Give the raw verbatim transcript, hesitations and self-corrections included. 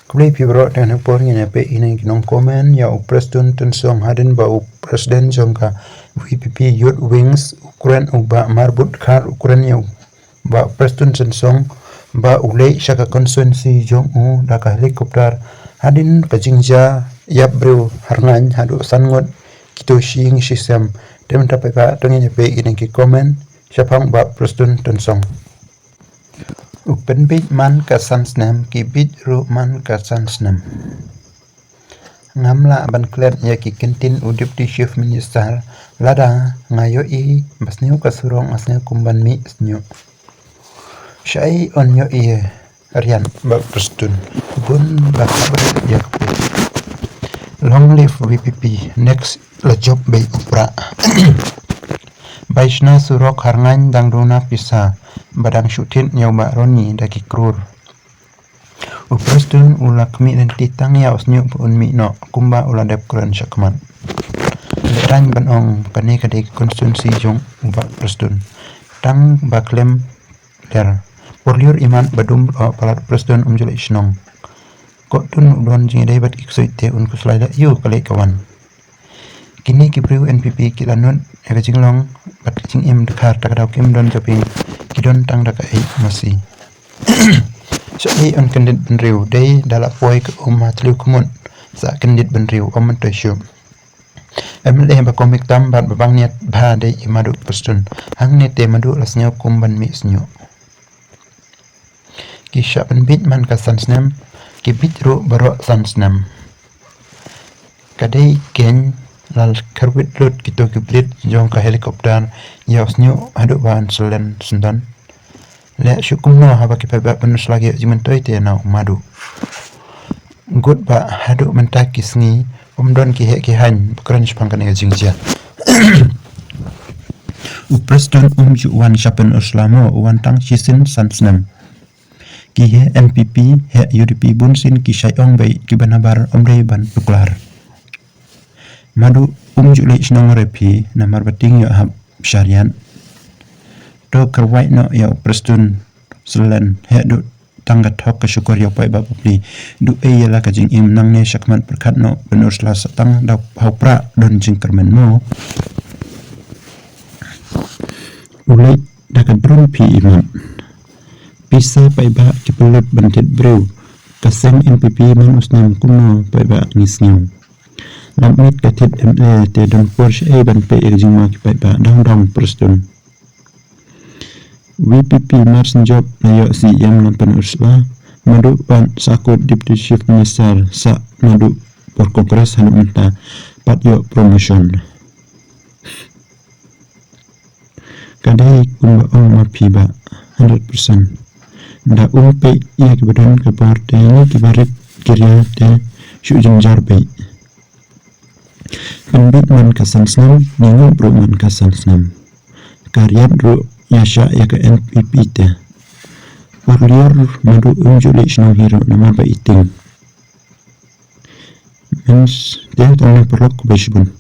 Khublei phi baroh, tang na por ngin ïa peit ïa ki nong comment ïa u Prestone Tynsong hadien ba u president jong ka VPP Youth Wings u kren, u Bah Marbud Dkhar u kren ïa u Bah Prestone Tynsong ba u leit sha ka constituency jong u da ka helicopter hadien ka jingjia ïap briew ha Rngaiñ haduh san ngut kito shi ïing shi sem. Te mynta pat ba to ngin ïa peit ïa ki comment shaphang Bah Prestone Tynsong. U pynbiej man ka san snem, ki biej ruh man ka san snem. Ngam lah ban klet ïa ki kyntien u Deputy Chief Minister, lada nga ïohi ba sniew ka surok nga sngew kum ban mih sniew. Shaei yn ïohi rian Bah Prestone, bun ba khabar ïa ka pud. Long live VPP, next la jop bei u Prah. Bai shna surok ha Rngaiñ dang duna pisa ba dang shu thied ïa u Bah Ronnie da ki krur. U Prestone u la khmih lynti tang ïa u sniew ba un mih noh kumba u la dep kren shakhmat. Lehrain ban ong kane ka dei ka constituency jong u Bah Prestone. Tang ba khlem ler. Por lyiur imat ba dum, oh, palat u Prestone um ju leit shnong. Ko tun u don jingïadei bad ki ksuid te un khuslai leh ïa u ka leit ka wan. Kine ki briew NPP ki la nud ïa ka jinglong bad ka jingim dkhar, ta ka daw kim don joping, ki don tang da ka ei masi. Shaei yn kyndit bynriew, dei da la poi ka um ha thliew khmut sa kyndit bynriew, ym myntoi shuh. MLA ba kham tam bad ba bang niat bha dei i Madu Prestone. Hangne te Madu la sngew kum ban mih sniew. Ki shah pynbiej man ka san snem, ki biej ruh baroh san snem. Ka dei keiñ la kyrwit lut kito ki blade jong ka helicopter ïa u sniew haduh ba yn syllen syndon. Leh shuh kumno haba ki paidbah Pynursla ki ïoh jingmyntoi te na u Madu. Kut ba haduh mynta ki sngi ym don ki heh ki haiñ ba kren shaphang kane ka jingjia. U Prestone um ju wan sha Pynursla mo, u wan tang shisien san snem. Ki heh NPP, heh UDP bunsien ki shait ong beit, kiba nabar ym dei ban tuklar. Madu um ju leit shnong re phi, namar ba tieng ïoh hap shariat. To kyrwai noh ïa u Prestone syllen, heh duh tang ka thok ka shukor ïa u paidbah bapli. Duh ei ïa la ka jingim, nangne shakhmat pyrkhat noh Pynursla, sa tang da ha u Prah don jingkyrmen mo. U leit da ka drone phi imat. Pisa paidbah ki pynlut ban thied briew. Ka seng NPP man u snem kumno paidbah ngi sngew. Lam miet ka thied MLA te don por shaei ban peit ïa ka jingma ki paidbah, dang dang Prestone. VPP mar syn jop la ïoh CEM na Pynursla. Madu pat sa kut Deputy Chief Minister, sa Madu por Congress haduh mynta pat ïoh promotion. Ka dei kumba ong ma phi bah, hundred percent. Da um peit ïa kiba don ka bor te, ïa kiba rit ki ria te shu jynjar beit. Pynbiej man ka san snem, ngi nguh ruh man ka san snem. Ka riat ruh ïa shah ïa ka NPP te. Por lyiur Madu um ju leit shnong hi ruh namar ba i tieng. Mens te tang na paralok khublei shibun.